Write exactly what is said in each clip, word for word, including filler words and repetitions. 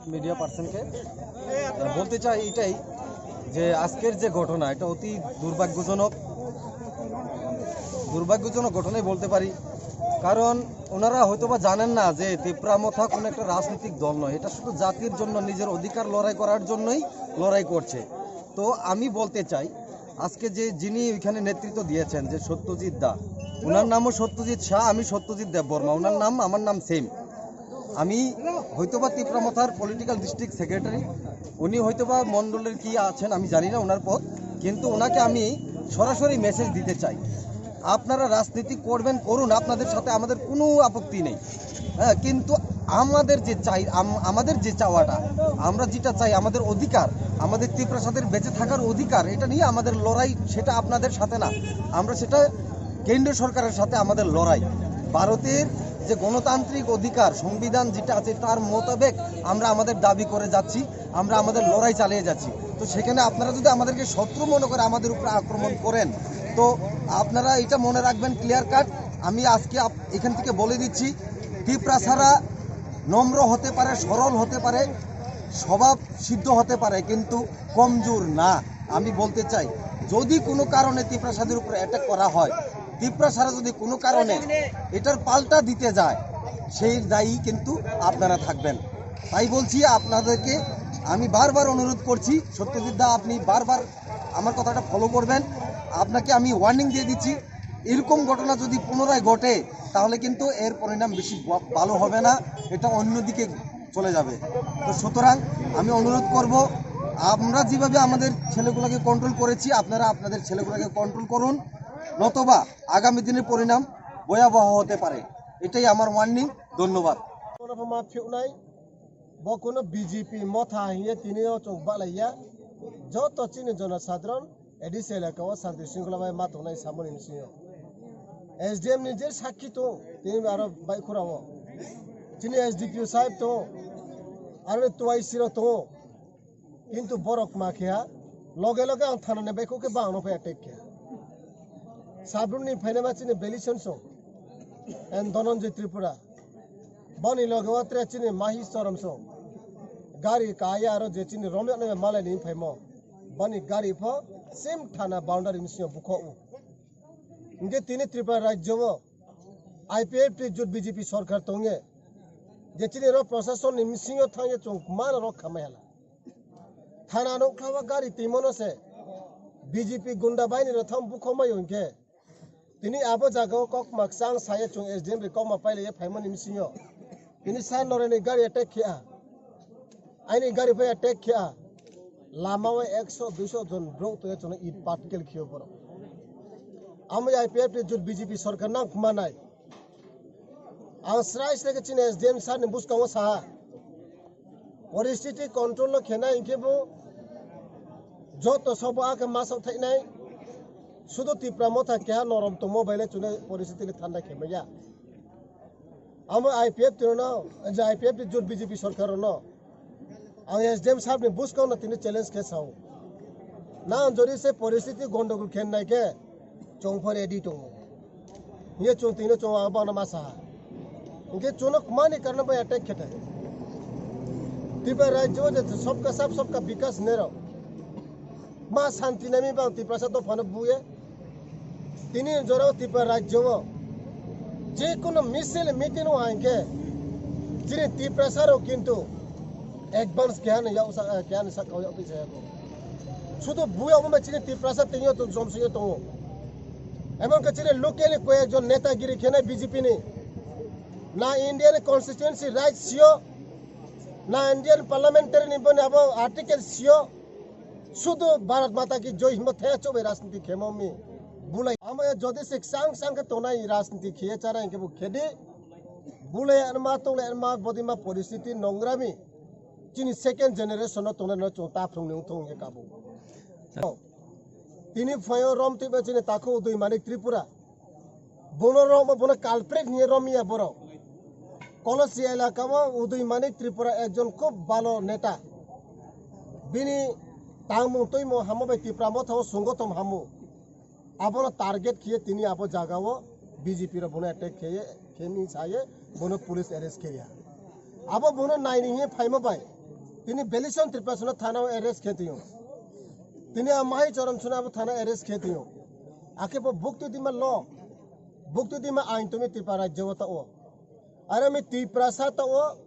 মিডিয়া পার্সনকে আহ, বলতে চাই এটাই, যে আজকের যে ঘটনা, এটা অতি দুর্ভাগ্যজনক, দুর্ভাগ্যজনক ঘটনাই বলতে পারি। কারণ ওনারা হয়তো বা জানেন না যে তিপ্রা মথা কোনো একটা রাজনৈতিক দল নয়, এটা শুধু জাতির জন্য, নিজের অধিকার লড়াই করার জন্যই লড়াই করছে। তো আমি বলতে চাই, আজকে যে যিনি ওইখানে নেতৃত্ব দিয়েছেন, যে সত্যজিৎ দা, ওনার নামও সত্যজিৎ শাহ, আমি সত্যজিৎ দেববর্মা, ওনার নাম, আমার নাম সেম। আমি হয়তোবা তিপ্রা মথার পলিটিক্যাল ডিস্ট্রিক্ট সেক্রেটারি, উনি হয়তোবা মণ্ডলের কি আছেন আমি জানি না ওনার পদ, কিন্তু ওনাকে আমি সরাসরি মেসেজ দিতে চাই, আপনারা রাজনীতি করবেন, করুন, আপনাদের সাথে আমাদের কোনো আপত্তি নেই। হ্যাঁ, কিন্তু আমাদের যে চাই, আম- আমাদের যে চাওয়াটা, আমরা যেটা চাই, আমাদের অধিকার, আমাদের তিপ্রাসাদের বেঁচে থাকার অধিকার, এটা নিয়ে আমাদের লড়াই, সেটা আপনাদের সাথে না, আমরা সেটা কেন্দ্রীয় সরকারের সাথে আমাদের লড়াই। ভারতের যে গণতান্ত্রিক অধিকার, সংবিধান যেটা আছে, তার মোতাবেক আমরা আমাদের দাবি করে যাচ্ছি, আমরা আমাদের লড়াই চালিয়ে যাচ্ছি। তো সেখানে আপনারা যদি আমাদেরকে শত্রু মনে করে আমাদের উপরে আক্রমণ করেন, তো আপনারা এটা মনে রাখবেন ক্লিয়ার কাট, আমি আজকে আপ- এখান থেকে বলে দিচ্ছি, তিপ্রাসারা নম্র হতে পারে, সরল হতে পারে, স্বভাব সিদ্ধ হতে পারে, কিন্তু কমজোর না। আমি বলতে চাই, যদি কোনো কারণে তিপ্রাসাদের উপরে অ্যাটাক করা হয়, তিপ্রাসারা যদি কোনো কারণে এটার পাল্টা দিতে যায়, সেই দায়ী কিন্তু আপনারা থাকবেন। তাই বলছি আপনাদেরকে, আমি বারবার অনুরোধ করছি, সত্যজিৎ দা, আপনি বারবার আমার কথাটা ফলো করবেন। আপনাকে আমি ওয়ার্নিং দিয়ে দিচ্ছি, এরকম ঘটনা যদি পুনরায় ঘটে, তাহলে কিন্তু এর পরিণাম বেশি ব- ভালো হবে না, এটা অন্যদিকে চলে যাবে। তো সুতরাং আমি অনুরোধ করব, আমরা যেভাবে আমাদের ছেলেগুলোকে কন্ট্রোল করেছি, আপনারা আপনাদের ছেলেগুলোকে কন্ট্রোল করুন, নতবা আগামী দিনের পরিণাম ভয়াবহ হতে পারে। এটাই আমার ওয়ার্নিং। ধন্যবাদ। Kono pho ma phioknai, bo kono B J P motha hiye tini o chwng balaiya. Joto chini jonosadharon A D C elaka o santi sringkhola bai ma tongnai samani bisingo S D M ni je sakhi tongo, tini aro baikhora o chini S D P O sahib tongo, aro T Y C rok tongo. Kintu borok ma khe ha, loge loge ang thana ni baikho khe bang no phai attack khe. Sabrumni phainama chini Belison song and Dhananjay Tripura. Boni loge o tre chini Mahi Chorom song. Gari kaya aro je chini romyok nai malai ni phaimo. Bani gari pho same thana boundary ni sio bukho u. Hingke tini Tripura rajyo o I P F T jut B J P sorkar tonge. Je chini ro prosason ni misingo thangye chung mana rok khamai hala. Thana nukhlawa gari timono se B J P gunda baini rok thang bukhomai hingke. Tini abo jaga o kok maksang saya chung S D M ri kok ma pailaiye phaimani misingo. Tini sa noreni gari attack khia. Aini gari phai attack khia. Lama o ekso duiso jon brok to echono it patkel khio borok. Amo I P F T jut B J P sorkar nang khuma nai. Ang srai srai khe chini S D M sir ni bwskango saha. Poristiti control no khenai hinkhe bo joto sobo akhe masok thainai. Sudu Tipra motha keha norom tongmo baile chune poristiti le thanda khemaya. Amo I P F T no, je I P F T jut B J P sorkar no. Ang S D M sahab ni bwskango no tini challenge khe sao. Nang jodi se poristiti gondogol khe nai khe chwng pho ready tongo. Hiye chwng tini chwng ang bono ma saha. Hinkhe chwngno mani karno bai attack khe thai. Tiba rajyo je sabka sath sabka bikas nero. Ma santi nami bang Tiprasa dophano buye. Tini jorao Tripura rajyo o je kono misil meeting o hingke chini Tiprasa rok kintu advance keha ni yak sa, keha ni sakao yak twi saya ko. Sudu buya omo chini Tiprasa tini o jomsing o tongo. Emon ke chini local ni koi ekjon netagiri khenai B J P ni na India ni constituency right sio na Indian parliamentary ni boni abo article sio. Sudu Bharat Mata ki Joi himba thaya chobai rajniti khemo mi bulai. Amo ya jodi se sang sang khe tonai rajniti khiye chara hinkhe bo khedi. Bulai anma tonglai anma bodima poristiti nongrami. Chini second generation no tongnai no chung ta phrung ni ungthung hinkhe kabo. Tini phaio rom twiba chini takhu Udui Manik Tripura. Bono rok, bono culprit hinwi romya borok. Kolosi elaka o Udui Manik Tripura ekjon khub bhalo neta. Bini tangmung twimung hamo bai Tipra motha o sungothom hamo. Abono target khiye tini abo jaga o B J P rok bono attack khiye, khemi saye bono police arrest khiya. Abo bono naini hinwi phaima bai. Tini Belison Tripura suna thana o arrest khe tiyo. Tini a Mahi Choron suna bo thana arrest khe tiyo. Akhe bo bukti dima law, bukti dima ain tumi Tripura rajyo o ta o. Aro mi Tripura sa ta o.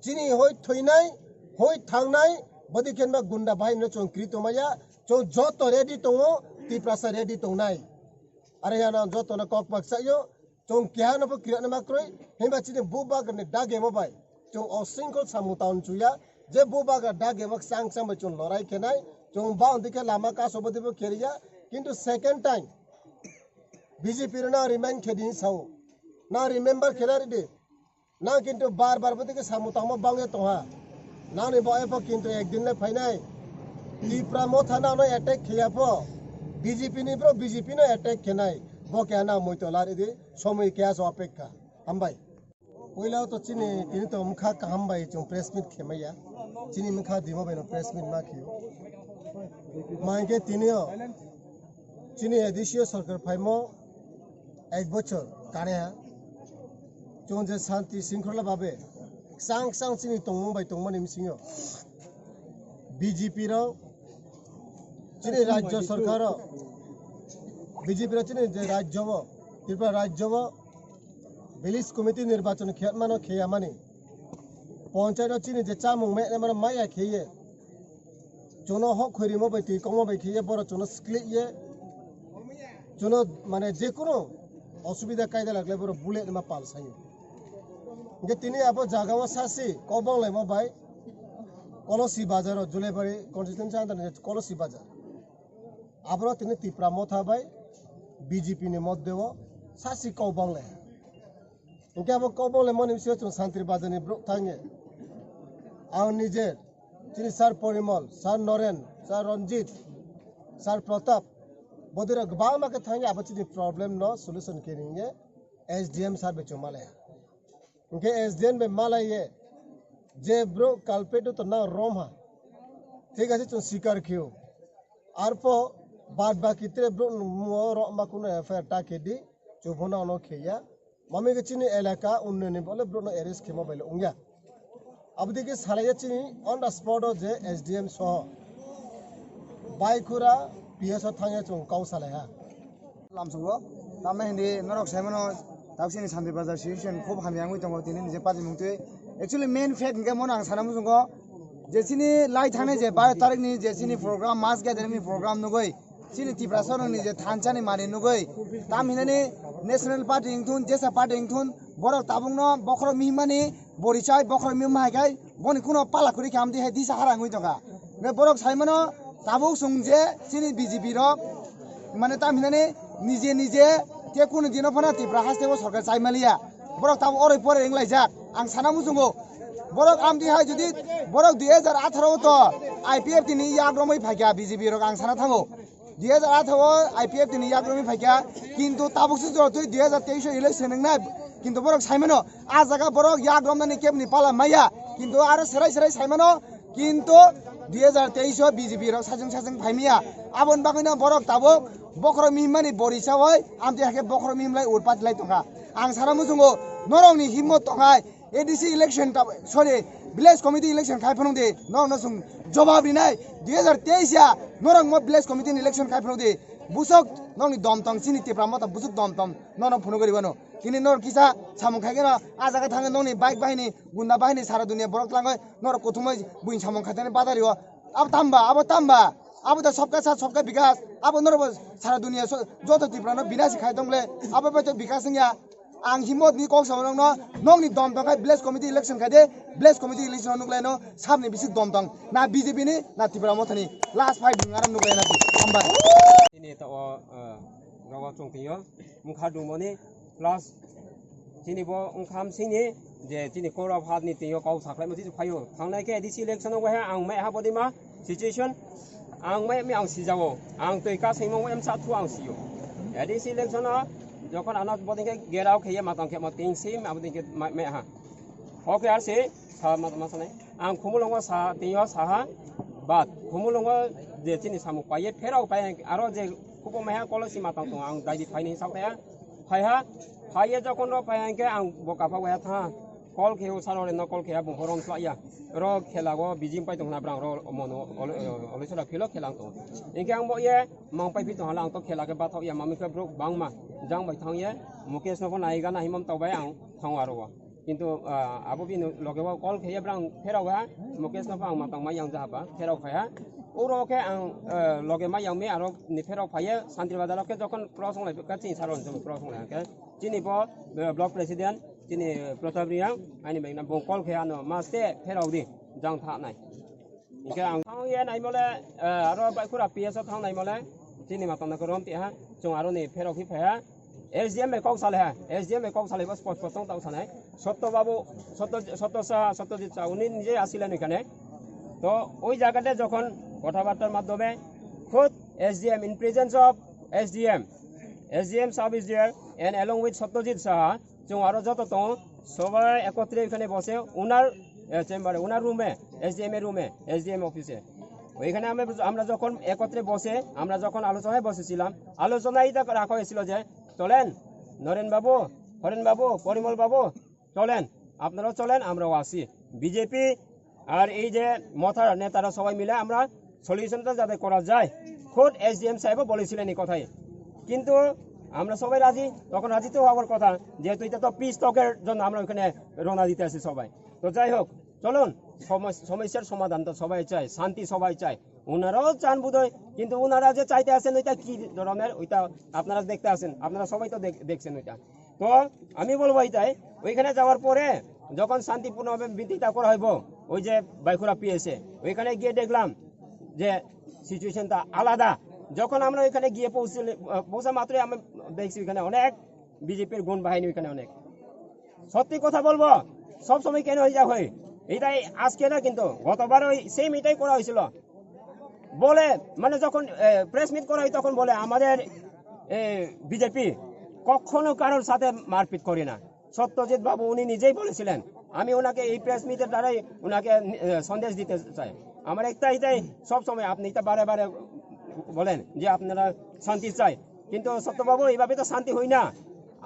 Chini hoi thoinai, hoi thangnai, bodi khenba gunda bahai no chong kri tomaya, chong joto ready tongo, Tripura sa ready tongnai. Are yana joto no kok bak sa yo, Chwng keha no bo kirakna ma kwrwi, himba chini bubagra ni dagemo bai chwng o singkol samung town chuya, je bubagra dagemo chang chang bai chwng lorai khenai, chwng ba undi khe lama kaso bo dibo kheriya, kintu second time B J P rwna remind khe di sao, na remember khela ridi, na kintu bar bar bo dike samung tangma bangya tongha. Nangni bo epho kintu ekdin le phainai. Tipra motha nangno attack kheyapho. B J P ni bro B J P no attack khenai. Bo khe nang muito laridi somoi khe aso apekha. Hambai. Puila to chini tini to mkha kaham bai chwng press meet khemaya. Chini mkha dimo bai no press meet ma khiyo. Mankhe tini o chini A D C o sarkar phaimo ek bochor kare ha. Chwng je shanti singkrola babe sang sang chini tongmung bai tongmani bisingo B J P rok chini rajyo sarkar o B J P rok chini je rajyo o Tripura rajyo o village committee nirbachon kheyamano kheyamani ponchayat o chini je chamung me maya kheye Chwngno hok khoi rimo bai twi kongma bai khiye borok chwngno siklik ye chwngno mane jekunu osubida kaida lagle borok bullet ma pal sayo. Hingke tini abo jaga o sasi kobong laimo bai Kolosi bazar o Julaibari constituency under ni Kolosi bazar. Aboro tini Tipra motha bai B J P ni modde o sasi kobong lai. Hingke abo kobong laimo ni bisingo chwng Santri bazar ni borok thangye. Ang nije Chini Sir Porimol, Sir Noren, Sir Ranjit, Sir Pratap, bodirok kwbangma khe thangya abo chini problem no solution khe ringye S D M sir bai chwng malaya. Hingkhe S D M bai malaiye je bro culprit to na romha. Thik ase chwng sikar khiyo. Arpho bad baki tre bro mo ro ma kuno F I R ta khe di chubona ono kheya. Mami ke chini elaka unnayoni bole bro no arrest khema bailo ungya. Abdi ke salaya chini on the spot o je S D M soho. Baikhura P S o thangya chung kau salaiha. Lamsungo, tamna hindi norok saimano taksini Shanti Bazar situation khub hamya wngwi tongo tini nije pati mungtwi. Actually main fact hingke mono ang sana musungo je chini lai thangni je baro tarik ni je chini program mass gathering ni program nugui. Chini Tiprasa rokni je thansa ni mani nugui tam hinani National Party wngthun, jesa party wngthun, borok tabukno bokhorok mihimani borichai bokhorok mihima hai khai boni kuno pala kwrwi khe amtwi hai disa harang wngwi tongkha. Hingkhe borok saimano tabuk chwng je chini B J P rok mane tam hinani nije nije te kunu dino phano Tipra haste o sorkar chaimaliya. Borok tabuk oroi poroi wnglaijak. Ang sana muchungo borok amtwi hai jodi borok dui hajar atharo o to I P F T ni yak romwi phaikha B J P rok ang sana thango. Dui hajar atharo o I P F T ni yak romwi phaikha, kintu tabuk se jora twi dui hajar teis o election wngnai, kintu borok saimano a jaga borok yak romnani kebni pala maya, kintu aro serai serai saimano, kintu dui hajar teis o B J P rok sajwng sajwng phaimaya, aboni bagwino borok tabuk bokhorok mihimani bori sawai amtwi hakhe bokhorok mihimlai urpat lai tongkha. Ang sana muchungo norokni himmot tonghai, A D C election ta, sorry, village committee election khai phano de, no, no, sung jawab rinai, dui hajar teis ya, norok mo village committee ni election khai phano de, busok, nokni dom tong, chini Tipra motha busok dom tong, no, no, phano gari bano. Tini norok kisa samung khai gano, a jaga thangwi nokni bike bahini, gunda bahini, sara dunia borok tlangwi, norok kuthumwi buini samung khaitani badari o, abo tamba, abo tamba, abo da sabka saath, sabka bikas, abo norok bo sara dunia so, joto Tipra no binasi khai tongle, abo bai to bikas wngya. Ang himot ni kok samo nokno, nokni dom tong khai village committee election khai de, village committee election o nuklai no, sabni bisik dom tong, na B J P ni, na Tipra Motha ni, last fight ni ngaram nuklai na, hambai. Chini ta o, eh, rogo chong twi o, mkha dungmo ni, plus chini bo wngkham sini, je chini kora phat ni twi o kok saklai mo twi phaio, thangnai khe A D C election o waiha ang mai ha bodi ma, situation, ang mai mi ang sijao, ang twi ka singmo em sa thu ang sio. A D C election o, Jokhon ano boding khe gerao khe ye matang khe mo ting sim abo ding khe ma, me ha. Oke ar se sa ma, ma sanai. Ang khumulongo sa tiyo saha bat. Khumulongo je chini samung paiye pherao pai aro je kubo meha kolo si matang tong ang daidi phaini sa kaya. Phaiha phaiye jokhon ro phai ang khe ang bo kapha waya tha. Call khe o sano reno call khe bung horom slaiya. Ro khela go bijing pai tong na brang ro mono olesora philo khela tong. Inke ang bo ye mang pai phi tong hala ang to khela ke bathok ya mami ke bro bangma jang bai thang ye Mukesh no pho nai gana himam tau bai ang thang aro. Kintu, ah, abo bini loge o call khe ye brang pherao ha, Mukesh no pho ang matang mai yang ja ba pherao khai ha. Uro khe ang, eh, loge mai yang mi aro ni pherao phai ye Santri Bazar o khe jokhon pro song lai ka chini saron jong pro song lai khe chini bo, eh, block president chini Protap Riang ani bai na bung call khe ano maste pherao di jang tha nai. Hingke ang thang ye naimole, eh, aro Baikura P S o thang naimole, chini matang na korom tiha, chwng aro ni pherok hi phaiha, S D M bai kok salaiha, S D M bai kok salai bas pos pos tong tong sanai, Sotto Babu, Sotto, Sotto Saha, Sotto Jit Saha, uni nije asilen oikane. To, oi jaga de jokhon kothabartar madhyome, khud S D M in presence of S D M, S D M sub is there, and along with Satyajit Saha, chwng aro joto tongo, sobai ekotre এখানে বসে, ওনার, এ, চেম্বারে, ওনার রুমে, এসডিএম এর রুমে, এসডিএম অফিসে। ওইখানে আমরা, আমরা যখন একত্রে বসে, আমরা যখন আলোচনায় বসেছিলাম, আলোচনায় এটা রাখা হয়েছিল যে, "চলেন, নরেন বাবু, হরেন বাবু, পরিমল বাবু, চলেন, আপনারাও চলেন, আমরাও আসি।" বিজেপি আর এই যে মথার নেতারা সবাই মিলে আমরা সলিউশনটা যাতে করা যায়, খোদ এসডিএম সাহেবও বলেছিলেন এই কথাই। কিন্তু আমরা সবাই রাজি, তখন রাজি তো হওয়ার কথা, যেহেতু এটা তো পিস টকের জন্য আমরা ওখানে রওনা দিতে আসি সবাই। তো যাই হোক, চলুন, সমস-, সমস্যার সমাধান তো সবাই চায়, শান্তি সবাই চায়, ওনারাও চান বোধহয়, কিন্তু ওনারা যে চাইতে আছেন ওইটা কি ধরনের, ওইটা আপনারা দেখতে আছেন, আপনারা সবাই তো দেখ-, দেখছেন ওইটা। তো আমি বলবো এটাই, ওইখানে যাওয়ার পরে যখন শান্তিপূর্ণভাবে মিটিংটা করা হইব, ওই যে বাইখুরা পিএসএ, ওইখানে গিয়ে দেখলাম যে সিচুয়েশনটা আলাদা। যখন আমরা ওইখানে গিয়ে পৌঁছলে, আহ, পৌঁছা মাত্রই আমরা দেখছি ওইখানে অনেক বিজেপির গুণ বাহিনী ওইখানে অনেক। সত্যি কথা বলবো, সব সময় কেন হয়ে যা হয়, এটাই আজকে না, কিন্তু গতবার ওই সেম এটাই করা হয়েছিল। বলে, মানে, যখন, এ, প্রেস মিট করা হয়, তখন বলে, "আমাদের, এ, বিজেপি কখনো কারোর সাথে মারপিট করে না।" সত্যজিৎ বাবু উনি নিজেই বলেছিলেন, আমি ওনাকে এই প্রেস মিটের দ্বারাই ওনাকে, এ, সন্দেশ দিতে চাই। আমার একটা এটাই সব সময়, আপনি এটা বারে বারে বলেন যে আপনারা শান্তি চাই, কিন্তু সত্যবাবু, এইভাবে তো শান্তি হয় না।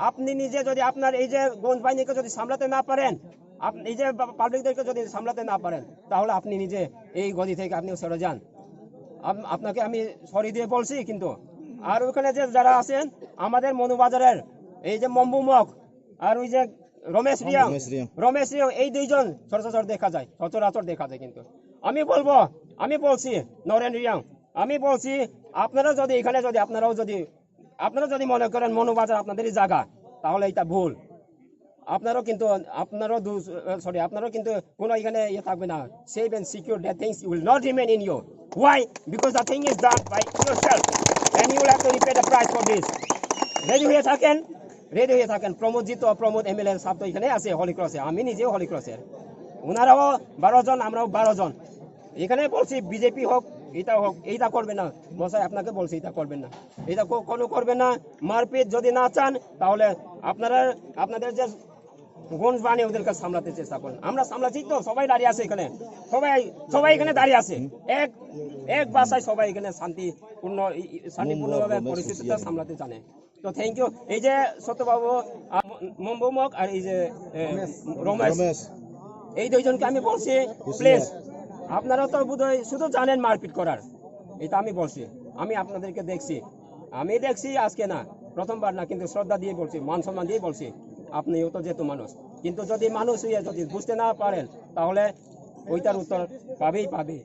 আপনি নিজে যদি আপনার এই যে গঞ্জ বাহিনীকে যদি সামলাতে না পারেন, আপ-, এই যে পা-, পাবলিকদেরকে যদি সামলাতে না পারেন, তাহলে আপনি নিজে এই গদি থেকে আপনিও সরে যান। আপ-, আপনাকে আমি সরি দিয়ে বলছি কিন্তু। আর ওখানে যে যারা আছেন, আমাদের মনুবাজারের এই যে মম্বু মগ আর ওই যে রমেশ রিয়াং, রমেশ রিয়াং। রমেশ রিয়াং, এই দুইজন সচরাচর দেখা যায়, সচরাচর দেখা যায়। কিন্তু আমি বলবো, আমি বলছি, নরেন রিয়াং, আমি বলছি, আপনারা যদি এখানে যদি, আপনারাও যদি, আপনারা যদি মনে করেন মনুবাজার আপনাদেরই জায়গা, তাহলে এটা ভুল। আপনারও কিন্তু, আপনারও দু-, সরি, আপনারও কিন্তু কোনো এখানে ইয়ে থাকবে না। Safe and secure, the things will not remain in you. Why? Because the thing is done by yourself and you will have to repay the price for this. Ready হয়ে থাকেন, রেডি হয়ে থাকেন। প্রমোদজি তো, প্রমোদ এমএলএ সাহেব তো এখানে আছে হলি ক্রসে, আমি নিজেও হলি ক্রসের। ওনারাও বারো জন, আমরাও বারো জন। এখানে বলছি বিজেপি হোক, এটা হোক, এইটা করবে না। মশাই আপনাকে বলছি এটা করবেন না, এটা কো-, কোনো করবে না। মারপিট যদি না চান, তাহলে আপনারা, আপনাদের যে গঞ্জ বাহিনী ওদেরকে সামলাতে চেষ্টা করুন। আমরা সামলাচ্ছি তো, সবাই দাঁড়িয়ে আছে এখানে, সবাই, সবাই এখানে দাঁড়িয়ে আছে। এক, এক ভাষায় সবাই এখানে শান্তিপূর্ণ, ই-, ই-, শান্তিপূর্ণভাবে পরিস্থিতিটা সামলাতে জানে। তো থ্যাংক ইউ। এই যে সত্যবাবু, আ, ম-, মম্বু মগ আর এই যে, এ, রমেশ। রমেশ। এই দুইজনকে আমি বলছি, প্লিজ, আপনারা তো বোধহয় শুধু জানেন মারপিট করার, এটা আমি বলছি, আমি আপনাদেরকে দেখছি, আমি দেখছি আজকে না, প্রথমবার না, কিন্তু শ্রদ্ধা দিয়ে বলছি, মান সম্মান দিয়ে বলছি, আপনিও তো যেহেতু মানুষ, কিন্তু যদি মানুষ হয়ে যদি বুঝতে না পারেন, তাহলে ওইটার উত্তর পাবেই পাবে।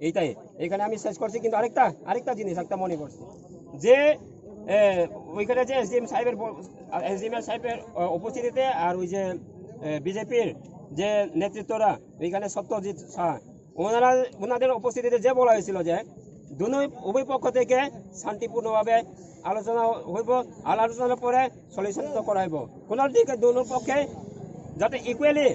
এইটাই, এখানে আমি শেষ করছি। কিন্তু আরেকটা, আরেকটা জিনিস একটা মনে করছি যে, এ, ওইখানে যে এসডিএম সাহেবের ব-, এসডিএম সাহেবের, আ, উপস্থিতিতে আর ওই যে, এ, বিজেপির যে নেতৃত্বরা ওইখানে সত্যজিৎ শাহ, ওনারা, ওনাদের উপস্থিতিতে যে বলা হয়েছিল যে দুনো, উভয় পক্ষ থেকে শান্তিপূর্ণভাবে আলোচনা হইব, আর আলোচনার পরে সলিউশন তো করা হইব। কোনো দিকে দুনো পক্ষে যাতে ইকুয়ালি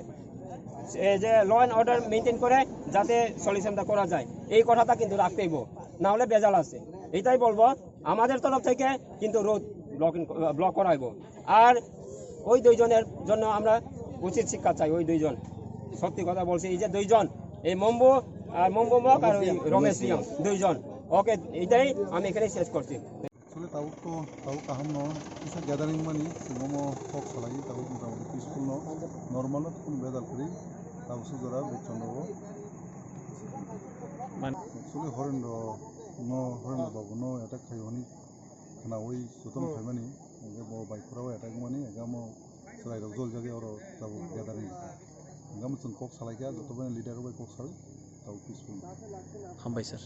যে ল অ্যান্ড অর্ডার মেনটেন করে যাতে সলিউশনটা করা যায়, এই কথাটা কিন্তু রাখতে হইব, না হলে ভেজাল আছে। এটাই বলবো, আমাদের তরফ থেকে কিন্তু রোড ব্লকিং, ব্লক করা হইব। আর ওই দুইজনের জন্য আমরা উচিত শিক্ষা চাই। ওই দুইজন, সত্যি কথা বলছি, এই যে দুইজন, এই মম্বু আর মম্বু মগ আর ওই রমেশ রিয়াং, দুইজন। ওকে, এটাই আমি এখানে শেষ করছি। Tabuk to, tabuk kaham no, kisa gathering mani, singmo kok salai, tabuk mota moti peaceful no, normal no, tukun bedal kri, tabuk se jora bukchang no. Man- Actually, Horendro no, Horendro babu no attack khai honi khnawi jotono phaimani, hingke bo bai khura bai attack mani, hingke amo chwrai rok jol jagwi oro tabuk gathering. Hingke amo chwng kok salai kha, joto bai leader rok bai kok salai, tabuk peaceful. Hambai sir.